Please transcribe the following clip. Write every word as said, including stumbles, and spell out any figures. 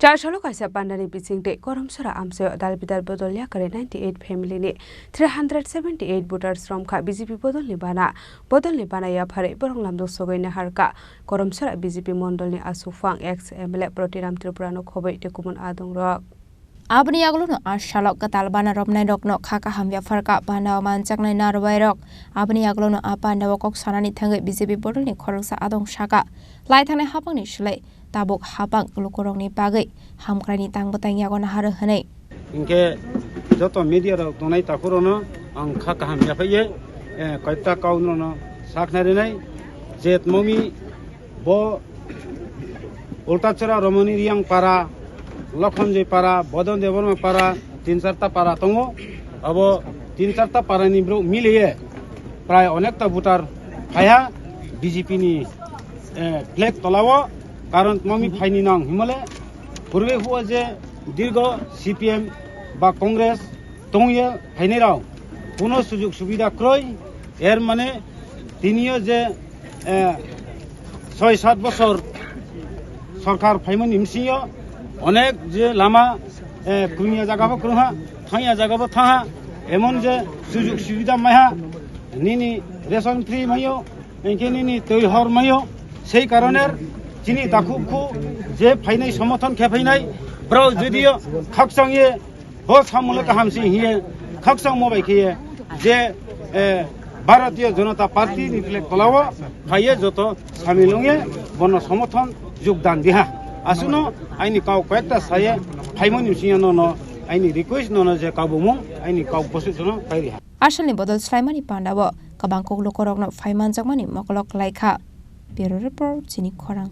Char salo kaisa pandani bisingtwi Koromsora amchaio dal bidal bodol yakarwi ninety eight family ni three hundred seventy eight voters romkha B J P bodolni bana. Bodolni bana yapharwi borok lamjok sogwi naharkha Koromsora B J P mondolni aswk phang ex M L A Protiram Tripura no khobwi tei kubun adongrok. Aboni yagulono a salo kwtal bana romnairokno kha kaham yapharkha bana o manjaknai narwbairok. Aboni yagulono a pandao kok sanani thangwi B J P bodolni khoroksa adong saka, lai thangnai hapangni swlai tabuk hapang lukurokni bagwi hamkraini tang bwtang yago naharwi hwnwi. Hinkhe joto media rok tongnai takhurono ang kha kaham yaphaiye, eh, koyekta kau nono sakna rinai je tmomi bo Ultachora, Romoni Riyang para, Lokhonjoi para, Bodon Debbarma para, tin charta para tongo. Abo tin charta parani borok miliye prai onekta voter phaiha B J P ni, eh, flag tolao, karon tmomi phaini nang himole purbe huo je dirgo C P M ba Congress tongye phainai rok kuno sujug subida kroi, er mane tiniyo je, eh, soi sat bosor sorkar phaimani bisingo onek je lama, eh, krungya jaga bo krungha, thangya jaga bo thangha, emon je sujug subida maiha, nini ration free maio, hinkhe nini twi hor maio, sei karone chini takhuk khu je phainai somothon khe phainai, brao judiyo khakchangye bo samungno kaham se hiye khakchangmo bai khiye je, eh, Bharatiya Janata Party ni flag tolao phaiye joto samil wngye bono somothon jogdan diha. Aswkno aini kau koyekta saye phaimani bisingo nono aini request nono je kabumung aini kau bosuk jono pairiha. Asalni bodol swlaimani pandao kwbang kok lukurokno phai manjakmani mokolo kwlaikha. Bureau Report, Chini Khorang.